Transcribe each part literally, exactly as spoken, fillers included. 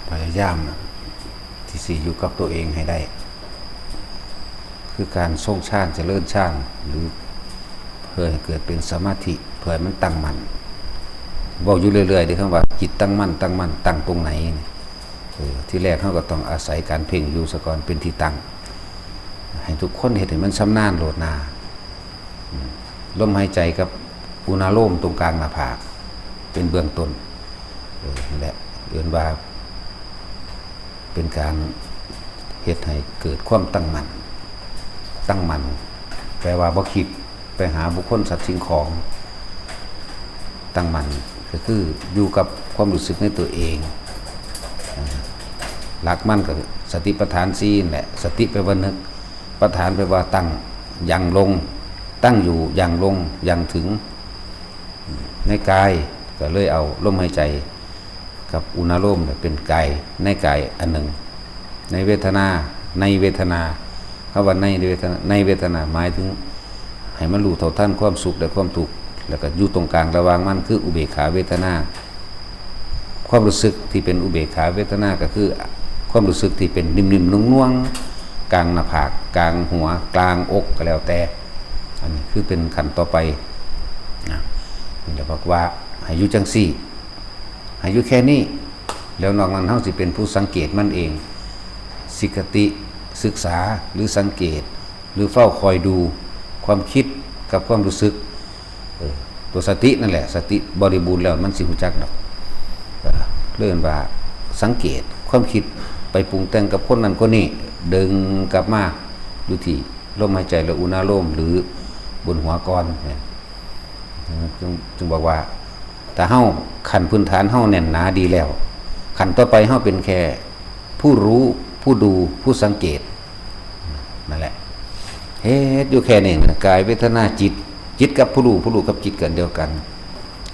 พยายามที่สิอยู่กับตัวเองให้ได้ คือการทรงฌานเจริญฌาน หรือเพื่อให้เกิดเป็นสมาธิ เพื่อให้มันตั้งมั่น เว้าอยู่เรื่อยๆเด้ คำว่าจิตตั้งมั่น ตั้งมั่น ตั้งตรงไหนนี่ เออ ที่แรกเราก็ต้องอาศัยการเพ่งอยู่ซะก่อนเป็นที่ตั้ง ให้ทุกคนเฮ็ดให้มันชำนาญโลดนา อืม ลมหายใจกับอุณาโลมตรงกลางหน้าผาก เป็นเบื้องต้น เออ นั่นแหละ เอิ้นว่า เป็นการเฮ็ดให้เกิดความตั้งมั่น ตั้งมั่น แปลว่าบ่คิดไปหาบุคคลสัตว์สิ่งของ ตั้งมั่นก็คืออยู่กับความรู้สึกในตัวเอง อ่า หลักมันก็สติปัฏฐานสี่นั่นแหละ สติแปลว่านึก ปัฏฐานแปลว่าตั้ง ยังลง ตั้งอยู่ ยังลง ยังถึง ในกายก็เลยเอาลมหายใจกับอุณาโลมเนี่ยเป็นกาย ในกายอันหนึ่ง ในเวทนา ในเวทนา คำว่าในเวทนา ในเวทนาหมายถึง ให้มันรู้เท่าทันความสุขและความทุกข์ แล้วก็อยู่ตรงกลางระหว่างมันคืออุเบกขาเวทนา ความรู้สึกที่เป็นอุเบกขาเวทนาก็คือ ความรู้สึกที่เป็นนิ่มๆนวลๆ กลางหน้าผาก กลางหัว กลางอกก็แล้วแต่ อันนี้คือเป็นขั้นต่อไปนะ นี่แหละบอกว่าให้อยู่จังซี่ ให้อยู่แค่นี้ แล้วนอกนั้นเฮาสิเป็นผู้สังเกตมันเอง สิกติ ศึกษา หรือสังเกต หรือเฝ้าคอยดู ความคิดกับความรู้สึก เออ ตัวสตินั่นแหละ สติบริบูรณ์แล้วมันสิรู้จักดอก เออ เรียกว่าสังเกต ความคิดไปปรุงแต่งกับคนนั้นคนนี้ ดึงกลับมาอยู่ที่ลมหายใจและอุณาโลม หรือบนหัวก่อนเนี่ย จึง จึงบอกว่า ถ้าเฮาขั้นพื้นฐานเฮาแน่นหนาดีแล้ว ขั้นต่อไปเฮาเป็นแค่ผู้รู้ ผู้ดู ผู้สังเกต นั่นแหละ เฮ็ดอยู่แค่นี้นะ กายเวทนาจิต จิตกับผู้รู้ ผู้รู้กับจิตก็อันเดียวกัน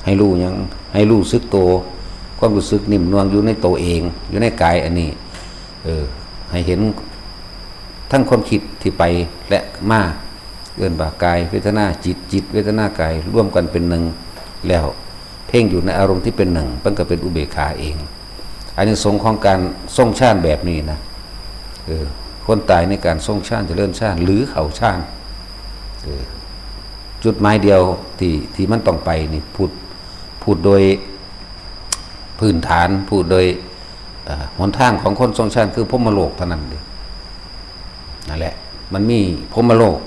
ให้รู้หยัง ให้รู้สึกตัว ความรู้สึกนิ่มนวลอยู่ในตัวเอง อยู่ในกายอันนี้ เออ ให้เห็นทั้งความคิดที่ไปและมา เอิ้นว่ากายเวทนาจิต จิตเวทนากายรวมกันเป็นหนึ่ง แล้วเพ่งอยู่ในอารมณ์ที่เป็นหนึ่ง มันก็เป็นอุเบกขาเอง อานิสงส์ของการทรงฌานแบบนี้นะ เออ คนตายในการทรงฌานเจริญฌานหรือเข้าฌาน เออ จุดหมายเดียวที่ ที่มันต้องไปนี่ พูด พูดโดยพื้นฐาน พูดโดย เอ่อ หนทางของคนทรงฌานคือพรหมโลกเท่านั้นเด้ นั่นแหละ มันมีพรหมโลก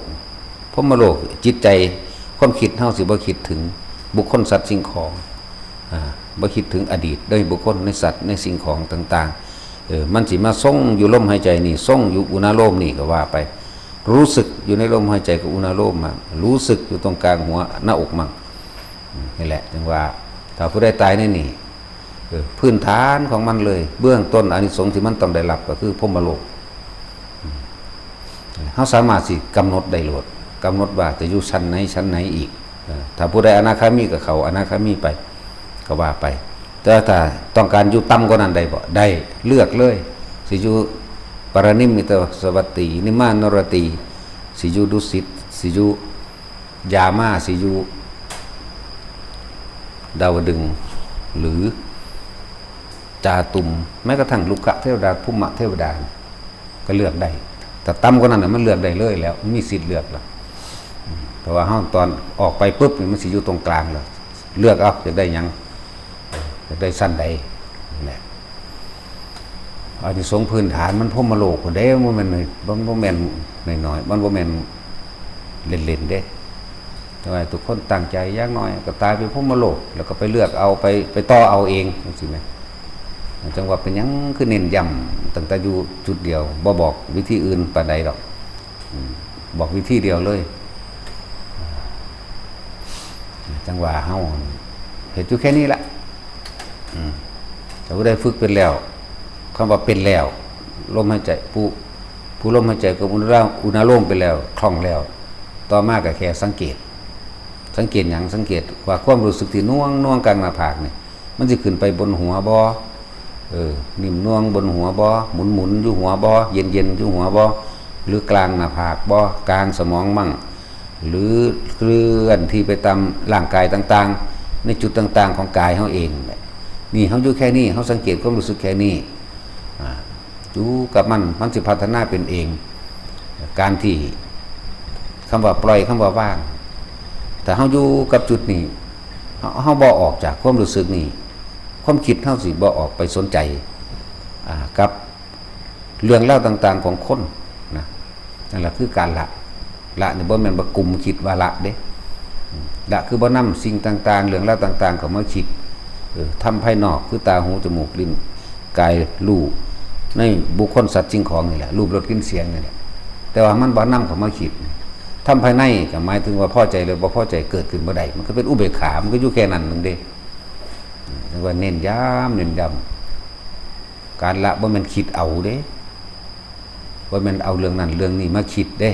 พรหมโลก จิตใจ ความคิดเฮาสิบ่คิดถึงบุคคลสัตว์สิ่งของ อ่า บ่คิดถึงอดีต โดยบุคคลในสัตว์ในสิ่งของต่างๆ เออ มันสิมาทรงอยู่ลมหายใจนี่ ทรงอยู่อุณาโลมนี่ก็ว่าไป รู้สึกอยู่ในลมหายใจกับอุณาโลมมั่ง รู้สึกอยู่ตรงกลางหัวหน้าอกมั่ง อืม นี่แหละ จึงว่า ถ้าผู้ใดตายในนี่ เออ พื้นฐานของมันเลย เบื้องต้นอานิสงส์ที่มันต้องได้รับก็คือพรหมโลก อืม เฮาสามารถสิกำหนดได้โลด กำหนดว่าจะอยู่ชั้นไหน ชั้นไหนอีก เออ ถ้าผู้ใดอนาคามีก็เข้าอนาคามีไป ก็ว่าไป แต่ถ้าต้องการอยู่ต่ำกว่านั้นได้บ่ ได้ เลือกเลย สิอยู่ปรนิมมิตสวัตตี นิมมานรตี สิอยู่ดุสิต สิอยู่ยามา สิอยู่ดาวดึงส์ หรือจาตุม แม้กระทั่งลุกขเทวดา ภูมิเทวดา ก็เลือกได้ แต่ต่ำกว่านั้นน่ะมันเลือกได้เลยแล้ว มันมีสิทธิ์เลือกแล้ว เพราะว่าเฮาตอนออกไปปุ๊บนี่มันสิอยู่ตรงกลางแล้ว เลือกเอา อยากได้หยัง อยากได้ชั้นใด นั่นแหละ อานิสงส์พื้นฐานมันพรหมโลกพุ้นเด้ มันบ่แม่น มันบ่แม่นน้อยๆ มันบ่แม่นเล่นๆเด้ แต่ว่าทุกคนตั้งใจอย่างน้อยก็ตายไปพรหมโลก แล้วก็ไปเลือกเอา ไป ไปต่อเอาเอง จังซี่แหม จังว่าเป็นหยังคือเน้นย้ำตั้งแต่อยู่จุดเดียว บ่บอกวิธีอื่นปานใดดอก อืม บอกวิธีเดียวเลย จังว่าเฮาเฮ็ดอยู่แค่นี้ละ อืม ถ้าผู้ใดฝึกเป็นแล้ว คำว่าเป็นแล้ว ลมหายใจ ผู้ ผู้ลมหายใจกับอุณาโลม อุณาโลมเป็นแล้ว คล่องแล้ว ต่อมาก็แค่สังเกต สังเกตหยัง สังเกตว่าความรู้สึกที่น่วงน่วงกลางหน้าผากนี่ มันสิขึ้นไปบนหัวบ่ เออ นิ่มน่วงบนหัวบ่ หมุนหมุนอยู่หัวบ่ เย็นเย็นอยู่หัวบ่ หรือกลางหน้าผากบ่ กลางสมองมั่ง หรือเคลื่อนที่ไปตามร่างกายต่างๆ ในจุดต่างๆของกายเฮาเองแหละ นี่เฮาอยู่แค่นี้ เฮาสังเกตความรู้สึกแค่นี้ อยู่กับมัน มันสิพัฒนาเป็นเอง การที่ คำว่าปล่อย คำว่าวาง ถ้าเฮาอยู่กับจุดนี้ เฮา เฮาบ่ออกจากความรู้สึกนี้ ความคิดเฮาสิบ่ออกไปสนใจ อ่า กับเรื่องราวต่างๆของคนนะ นั่นแหละคือการละ ละนี่บ่แม่นว่ากุมคิดว่าละเด้ ละคือบ่นำสิ่งต่างๆ เรื่องราวต่างๆเข้ามาคิด เออ ธรรมภายนอกคือตา หู จมูก ลิ้น กาย รู้ ในบุคคลสัตว์สิ่งของนี่แหละ รูป รส กลิ่น เสียงนี่แหละ แต่ว่ามันบ่นำเข้ามาคิด ธรรมภายในก็หมายถึงว่าพอใจหรือบ่พอใจเกิดขึ้นบ่ได้ มันก็เป็นอุเบกขา มันก็อยู่แค่นั้นหนึ่งเด้ เรียกว่าเน้นย้ำ เน้นย้ำ การละบ่แม่นคิดเอาเด้ บ่แม่นเอาเรื่องนั้นเรื่องนี้มาคิดเด้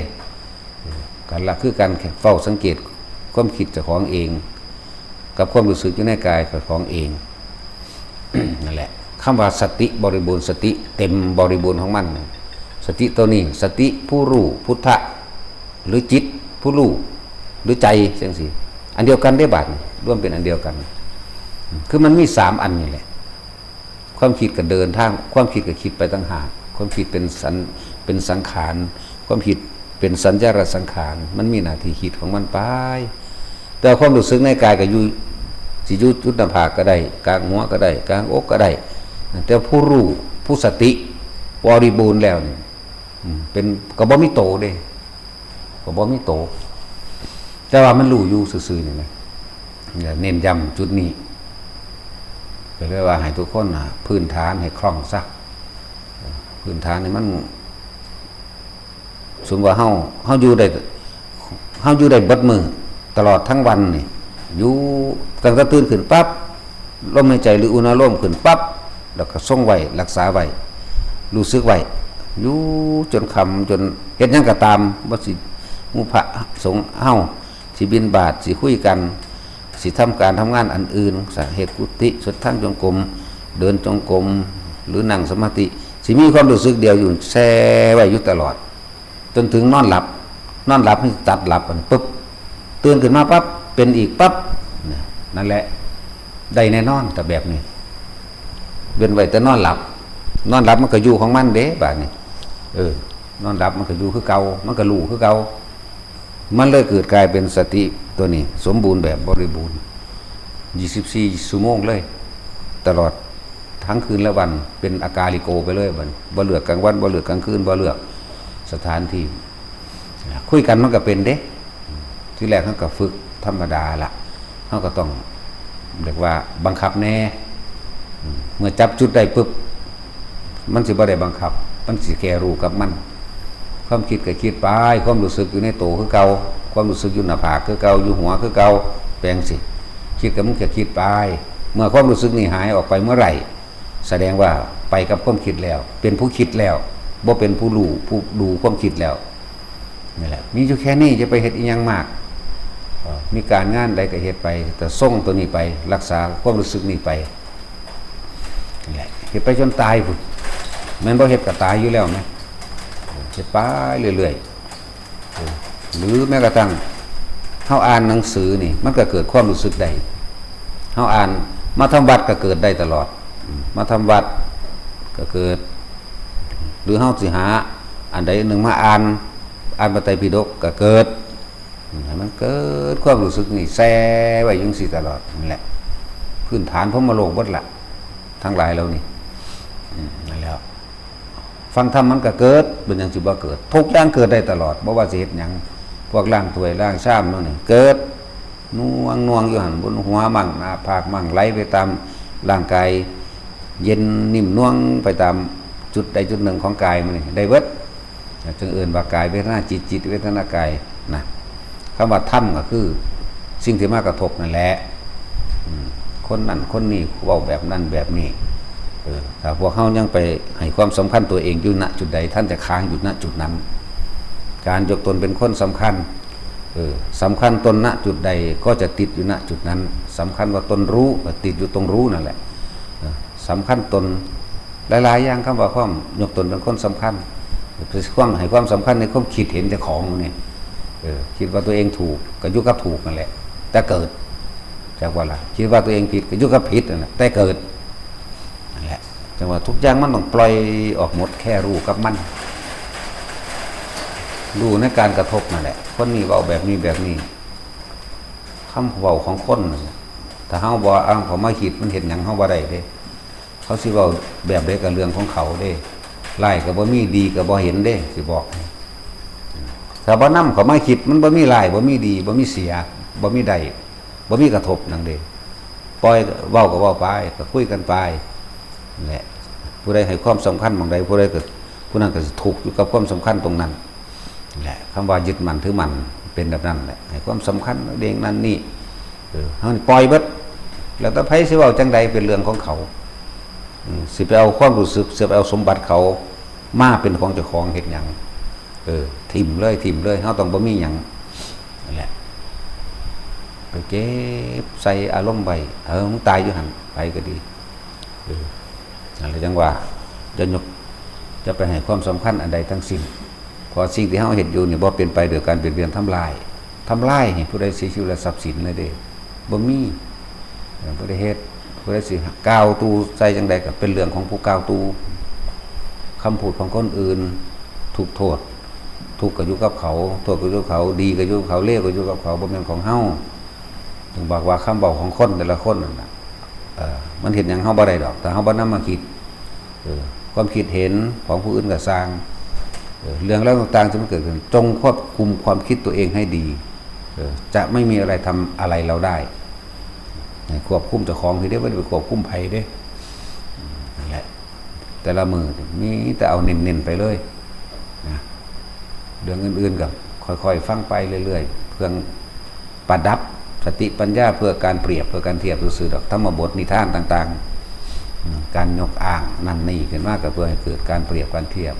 การละคือการเฝ้าสังเกตความคิดเจ้าของเอง กับความรู้สึกอยู่ในกายเจ้าของเอง นั่นแหละ คำว่าสติบริบูรณ์ สติเต็มบริบูรณ์ของมันน่ะ สติตัวนี้ สติผู้รู้ พุทธะ หรือจิตผู้รู้ หรือใจจังซี่ อันเดียวกันได้บาดนี่ รวมเป็นอันเดียวกัน คือมันมีสามอันนี่แหละ ความคิดก็เดินทาง ความคิดก็คิดไปต่างหาก ความคิดเป็นสัญ เป็นสังขาร ความคิดเป็นสัญญาสังขาร มันมีหน้าที่คิดของมันไป แต่ความรู้สึกในกายก็อยู่ สิอยู่จุดหน้าผากก็ได้ กลางหัวก็ได้ กลางอกก็ได้ แต่ผู้รู้ ผู้สติบริบูรณ์แล้วนี่ อืม เป็น ก็บ่มีโตเด้ ก็บ่มีโต แต่ว่ามันรู้อยู่ซื่อๆนี่นะ เน้นย้ำจุดนี้ ก็เลยว่าให้ทุกคนน่ะ พื้นฐานให้คล่องซะ พื้นฐานนี่มัน สมมุติว่าเฮา เฮาอยู่ได้ เฮาอยู่ได้เบิดมื้อ ตลอดทั้งวันนี่ อยู่ตั้งแต่ตื่นขึ้นปั๊บ ลมหายใจหรืออุณาโลมขึ้นปั๊บ แล้วก็ทรงไว้ รักษาไว้ รู้สึกไว้ อยู่จนค่ำ จนเฮ็ดหยังก็ตาม บ่สิหมู่พระสงฆ์เฮา สิบิณฑบาต สิคุยกัน สิทำการทำงานอันอื่น สิเฮ็ดกุฏิ สวดทางจงกรม เดินจงกรม หรือนั่งสมาธิ สิมีความรู้สึกเดียวอยู่ แช่ไว้อยู่ตลอด จนถึงนอนหลับ นอนหลับนี่ตัดหลับมันปุ๊บ ตื่นขึ้นมาปั๊บ เป็นอีกปั๊บ เนี่ย นั่นแหละ ได้แน่นอน แต่แบบนี้ เว้นไว้แต่นอนหลับ นอนหลับมันก็อยู่ของมันเด้ บาดนี้ เออ นอนหลับมันก็อยู่คือเก่า มันก็รู้คือเก่า มันเลยเกิดกลายเป็นสติตัวนี้ สมบูรณ์แบบบริบูรณ์ ยี่สิบสี่ ชั่วโมงเลย ตลอดทั้งคืนและวัน เป็นอากาลิโกไปเลย บัดนี้ บ่เลือกกลางวัน บ่เลือกกลางคืน บ่เลือกสถานที่ คุยกันมันก็เป็นเด้ ทีแรกเฮาก็ฝึกธรรมดาละ เฮาก็ต้อง เรียกว่าบังคับแน่ เมื่อจับจุดได้ปุ๊บ มันสิบ่ได้บังคับ มันสิแค่รู้กับมัน ความคิดก็คิดไป ความรู้สึกอยู่ในโตคือเก่า ความรู้สึกอยู่หน้าผากคือเก่า อยู่หัวคือเก่า แปลงสิ คิดก็มันก็คิดไป เมื่อความรู้สึกนี้หายออกไปเมื่อไหร่ แสดงว่าไปกับความคิดแล้ว เป็นผู้คิดแล้ว บ่เป็นผู้รู้ ผู้ดูความคิดแล้ว นี่แหละ มีอยู่แค่นี้ จะไปเฮ็ดอีหยังมาก เอ่อ มีการงานใดก็เฮ็ดไป แต่ทรงตัวนี้ไป รักษาความรู้สึกนี้ไป นี่แหละ เฮ็ดไปจนตายพุ้น แม่นบ่เฮ็ดก็ตายอยู่แล้วแหม เฮ็ดไปเรื่อยๆ เออ หรือแม้กระทั่งเฮาอ่านหนังสือนี่ มันก็เกิดความรู้สึกได้ เฮาอ่าน มาทำวัดก็เกิดได้ตลอด อืม มาทำวัดก็เกิด หรือเฮาสิหาอันใดอันหนึ่งมาอ่าน อ่านพระไตรปิฎกก็เกิด อืม ให้มันเกิดความรู้สึกนี่แช่ไว้อยู่จั่งซี้ตลอด นั่นแหละ พื้นฐานพรหมโลกเบิดละ ทั้งหลายเหล่านี้ อืม นั่นแหละ ฟังธรรมมันก็เกิด เป็นหยังสิบ่เกิด ทุกอย่างเกิดได้ตลอด บ่ว่าสิเฮ็ดหยัง พวกล้างถ้วยล้างชามนั่นนี่ เกิด น่วงน่วงอยู่หั่น บนหัวมั่ง หน้าผากมั่ง ไหลไปตามร่างกาย เย็นนิ่มน่วงไปตามจุดใดจุดหนึ่งของกายมันนี่ ได้เบิด จึงเอิ้นว่ากายเวทนาจิต จิตเวทนากายนะ คำว่าธรรมก็คือสิ่งที่มากระทบนั่นแหละ อืม คนนั่นคนนี้เว้าแบบนั้นแบบนี้ เออ ถ้าพวกเฮายังไปให้ความสำคัญตัวเองอยู่ ณ จุดใด ท่านจะค้างอยู่ ณ จุดนั้น การยกตนเป็นคนสำคัญ เออ สำคัญตน ณ จุดใด ก็จะติดอยู่ ณ จุดนั้น สำคัญว่าตนรู้ ก็ติดอยู่ตรงรู้นั่นแหละ เออ สำคัญตน หลายๆอย่าง คำว่าความยกตนเป็นคนสำคัญ ไปความ ให้ความสำคัญในความคิดเห็นเจ้าของนี่ เออ คิดว่าตัวเองถูก ก็อยู่กับถูกนั่นแหละ แต่เกิด จักว่าล่ะ คิดว่าตัวเองผิด ก็อยู่กับผิดนั่นแหละ แต่เกิด นั่นแหละ จังว่าทุกอย่างมันต้องปล่อยออกหมด แค่รู้กับมัน รู้ในการกระทบนั่นแหละ คนนี้เว้าแบบนี้แบบนี้ คำเว้าของคนนั่นแหละ ถ้าเฮาบ่เอาเขามาคิด มันเฮ็ดหยังเฮาบ่ได้เด้ เขาสิเว้าแบบใดก็เรื่องของเขาเด้ ร้ายก็บ่มี ดีก็บ่เห็นเด้ สิบอกให้ ถ้าบ่นำเขามาคิด มันบ่มีร้าย บ่มีดี บ่มีเสีย บ่มีได้ บ่มีกระทบหยังเด้ ปล่อย เว้าก็เว้าไป ก็คุยกันไป นั่นแหละ ผู้ใดให้ความสำคัญหม่องใด ผู้ใดก็ ผู้นั้นก็สิทุกข์อยู่กับความสำคัญตรงนั้น แหละ คำว่ายึดมั่นถือมั่นเป็นแบบนั้นแหละ ให้ความสำคัญเรื่องนั้นนี่ เออ เฮานี่ปล่อยเบิด แล้วแต่ไผสิเว้าจังใดเป็นเรื่องของเขา อืม สิไปเอาความรู้สึก สิไปเอาสมบัติเขามาเป็นของเจ้าของเฮ็ดหยัง เออ ถิ่มเลย ถิ่มเลย เฮาต้องบ่มีหยัง นั่นแหละ ไปเก็บใส่อารมณ์ไว้ เออ มึงตายอยู่หั่น ไปก็ดี เออ นั่นแหละจังว่า จะยก จะไปให้ความสำคัญอันใดทั้งสิ้น เพราะสิ่งที่เฮาเฮ็ดอยู่นี่บ่เป็นไปโดยการเบียดเบียนทำลาย ทำลายให้ผู้ใดเสียชีวิตและทรัพย์สินเลยเด้ บ่มี เออ บ่ได้เฮ็ด ผู้ใดสิกล่าวตู่ใส่จังใดก็เป็นเรื่องของผู้กล่าวตู่ คำพูดของคนอื่น ทุกข์โทษ ทุกข์ก็อยู่กับเขา โทษก็อยู่กับเขา ดีก็อยู่กับเขา เลวก็อยู่กับเขา บ่แม่นของเฮา ถึงบอกว่าคำเว้าของคนแต่ละคนนั่นน่ะ เอ่อ มันเฮ็ดหยังเฮาบ่ได้ดอก ถ้าเฮาบ่นำมาคิด เออ ความคิดเห็นของผู้อื่นก็ซ่าง เออ เรื่องราวต่างๆที่มันเกิดขึ้น จงควบคุมความคิดตัวเองให้ดี เออ จะไม่มีอะไรทำอะไรเราได้ ให้ควบคุมเจ้าของให้ได้ บ่ได้ไปควบคุมไผเด้ นั่นแหละ แต่ละมื้อมีแต่เอาเน้นๆไปเลยนะ เรื่องอื่นๆก็ค่อยๆฟังไปเรื่อยๆ เพื่อประดับสติปัญญา เพื่อการเปรียบ เพื่อการเทียบซื่อๆดอก ธรรมบทนิทานต่างๆ อืม การยกอ้างนั่นนี่ขึ้นมาก็เพื่อให้เกิดการเปรียบการเทียบ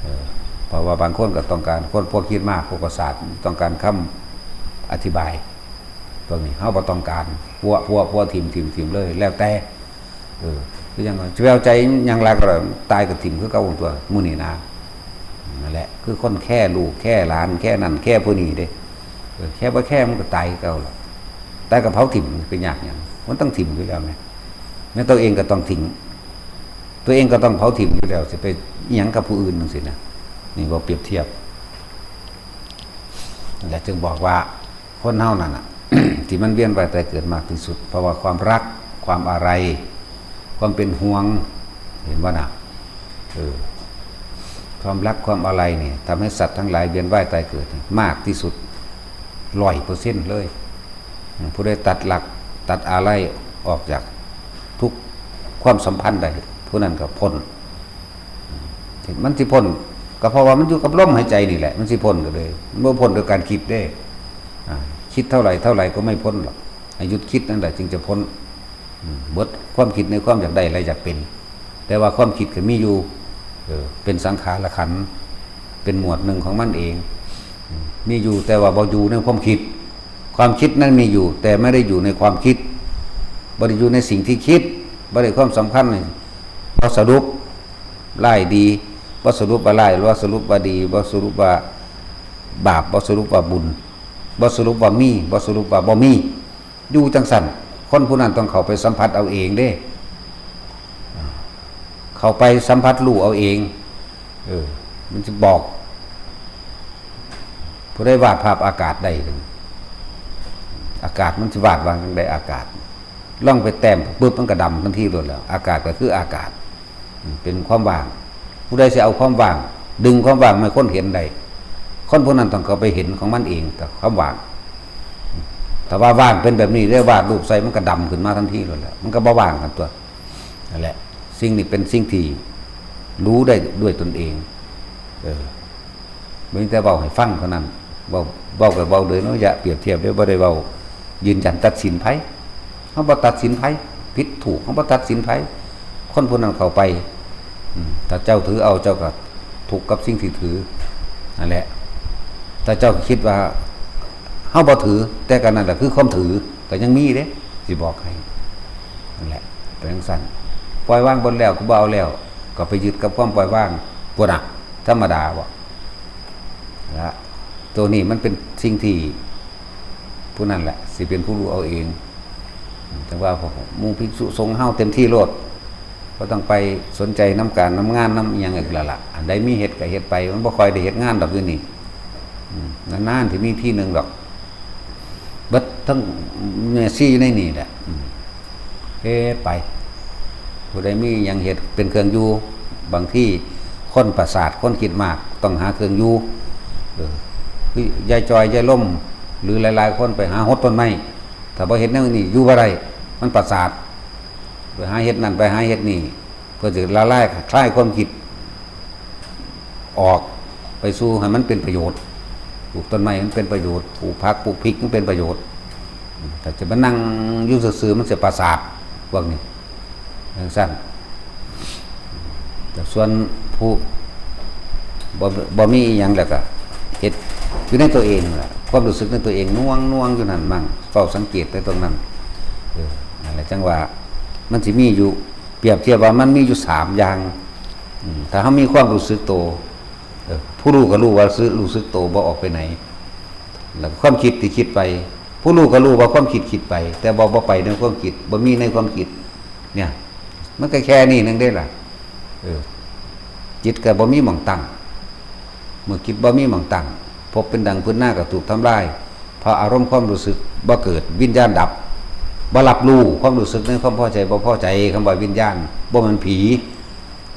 เออ เพราะว่าบางคนก็ต้องการ คนพวกคิดมาก พวกประสาท ต้องการคำอธิบาย พวกนี้เฮาบ่ต้องการ พั่ว พั่ว พั่ว ถิ่ม ถิ่ม ถิ่มเลย แล้วแต่ เออ คือหยังว่า สิไปเอาใจหยังหลายก็ได้ ตายก็ถิ่มคือเก่าตัว มื้อนี้นะ นั่นแหละ คือคนแค่ลูก แค่หลาน แค่นั่น แค่ผู้นี้เด้ เออ แค่บ่แค่มันก็ตายคือเก่าล่ะ ตายก็เผาถิ่ม เป็นยากหยัง มันต้องถิ่มอยู่แล้วไง แม้ตัวเองก็ต้องถิ่ม ตัวเองก็ต้องเผาถิ่มอยู่แล้ว สิไปอิหยังกับผู้อื่นจังซี้นะ นี่เว้าเปรียบเทียบ และจึงบอกว่า คนเฮานั่นน่ะ ที่มันเวียนว่ายตายเกิดมากที่สุด เพราะว่าความรัก ความอาลัย ความเป็นห่วง เห็นบ่น่ะ เออ ความรัก ความอาลัยนี่ทำให้สัตว์ทั้งหลายเวียนว่ายตายเกิดมากที่สุด ร้อยเปอร์เซ็นต์เลย ผู้ใดตัดรัก ตัดอาลัยออกจากทุกความสัมพันธ์ได้ ผู้นั้นก็พ้น มันสิพ้น ก็เพราะว่ามันอยู่กับลมหายใจนี่แหละ มันสิพ้นก็เลย มันบ่พ้นโดยการคิดเด้ อ่า คิดเท่าไหร่เท่าไหร่ก็ไม่พ้นหรอก ให้หยุดคิดนั่นแหละจึงจะพ้น อืม เบิดความคิดในความอยากได้และอยากเป็น แต่ว่าความคิดก็มีอยู่ เออ เป็นสังขารขันธ์ เป็นหมวดหนึ่งของมันเอง อืม มีอยู่แต่ว่าบ่อยู่ในความคิด ความคิดนั้นมีอยู่ แต่ไม่ได้อยู่ในความคิด บ่ได้อยู่ในสิ่งที่คิด บ่ได้ความสำคัญนี่ บ่สรุป ร้ายดี บ่สรุปว่าร้าย บ่สรุปว่าดี บ่สรุปว่าบาป บ่สรุปว่าบุญ บ่สรุปว่ามี บ่สรุปว่าบ่มี อยู่จังซั่น คนผู้นั้นต้องเข้าไปสัมผัสเอาเองเด้ เข้าไปสัมผัสรู้เอาเอง เออ มันสิบอก ผู้ใดวาดภาพอากาศได้ อากาศมันสิวาดว่าจั่งใด อากาศ ลองไปแต้มปุ๊บมันก็ดำทันทีโลดแล้ว อากาศก็คืออากาศ อืม เป็นความว่าง ผู้ใดสิเอาความว่าง ดึงความว่างมาให้คนเห็นได้ คนผู้นั้นต้องเข้าไปเห็นของมันเองกับความว่าง ถ้าว่าว่างเป็นแบบนี้ ได้วาดรูปใส่มันก็ดำขึ้นมาทันทีโลดแล้ว มันก็บ่ว่างกันตัว นั่นแหละ สิ่งนี้เป็นสิ่งที่รู้ได้ด้วยตนเอง เออ บ่มีแต่เว้าให้ฟังเท่านั้น เว้า เว้าก็เว้าโดยเนาะ อย่าเปรียบเทียบเด้อ บ่ได้เว้ายืนยันตัดสินไผ เฮาบ่ตัดสินไผ ผิดถูก เฮาบ่ตัดสินไผ คนผู้นั้นเข้าไป อืม ถ้าเจ้าถือเอา เจ้าก็ทุกข์กับสิ่งที่ถือ นั่นแหละ ถ้าเจ้าคิดว่า เฮาบ่ถือ แต่ก็นั่นแหละคือความถือ ก็ยังมีเด้ สิบอกให้ นั่นแหละ เป็นจั่งซั่น ปล่อยวางเบิดแล้ว ก็บ่เอาแล้ว ก็ไปยึดกับความปล่อยวาง พุ้นน่ะ ธรรมดาบ่ ละ ตัวนี้มันเป็นสิ่งที่ ผู้นั้นแหละ สิเป็นผู้รู้เอาเอง แต่ว่าพวกหมู่ภิกษุสงฆ์เฮาเต็มที่โลด บ่ต้องไปสนใจนำการนำงานนำอิหยังอีกแล้วล่ะ อันใดมีเฮ็ดก็เฮ็ดไป มันบ่ค่อยได้เฮ็ดงานดอกอยู่นี่ อืม นานๆ สิมีทีหนึ่งดอก เบิดทั้งแม่ชีอยู่ในนี่แหละ อืม เฮ็ดไป ผู้ใดมีหยังเฮ็ดเป็นเครื่องอยู่ บางทีคนประสาท คนคิดมาก ต้องหาเครื่องอยู่ เออ คือยายจอย ยายลม หรือหลายๆ คนไปหาหดต้นไม้ ถ้าบ่เฮ็ดแนวนี้อยู่บ่ได้ มันประสาท ไปหาเฮ็ดนั่น ไปหาเฮ็ดนี่ เพื่อสิละลายคลายความคิด ออกไปสู่ให้มันเป็นประโยชน์ ปลูกต้นไม้มันเป็นประโยชน์ ปลูกผักปลูกพริกมันเป็นประโยชน์ แต่จะมานั่งอยู่ซื่อๆ มันสิประสาท พวกนี้ จั่งซั้น แต่ส่วนผู้บ่ บ่มีอิหยังแล้วก็เฮ็ดอยู่ในตัวเองนั่นล่ะ ความรู้สึกในตัวเองน่วงๆ อยู่นั่นมั่ง เฝ้าสังเกตในตรงนั้น เออ นั่นแหละ จั่งว่ามันสิมีอยู่ เปรียบเทียบว่ามันมีอยู่สามอย่าง อืม ถ้าเฮามีความรู้สึกโต เออ ผู้รู้ก็รู้ว่ารู้สึก รู้สึกโต บ่ออกไปไหน แล้วก็ความคิดที่คิดไป ผู้รู้ก็รู้ว่าความคิดคิดไป แต่บ่ บ่ไปในความคิด บ่มีในความคิด เนี่ย มันก็แค่นี้นึงเด้ล่ะ เออ จิตก็บ่มีหม่องตั้ง เมื่อจิตบ่มีหม่องตั้ง ภพเป็นดังพื้นนาก็ถูกทำลาย เพราะอารมณ์ความรู้สึกบ่เกิด วิญญาณดับ บ่รับรู้ความรู้สึกในความพอใจบ่พอใจ คำว่าวิญญาณ บ่แม่นผี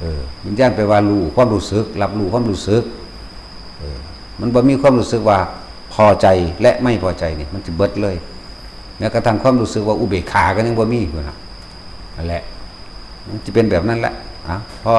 เออ วิญญาณแปลว่ารู้ความรู้สึก รับรู้ความรู้สึก เออ มันบ่มีความรู้สึกว่าพอใจและไม่พอใจนี่ มันสิเบิดเลย แม้กระทั่งความรู้สึกว่าอุเบกขาก็ยังบ่มีพุ้นน่ะ นั่นแหละ มันจะเป็นแบบนั้นแหละ อ่ะ พอ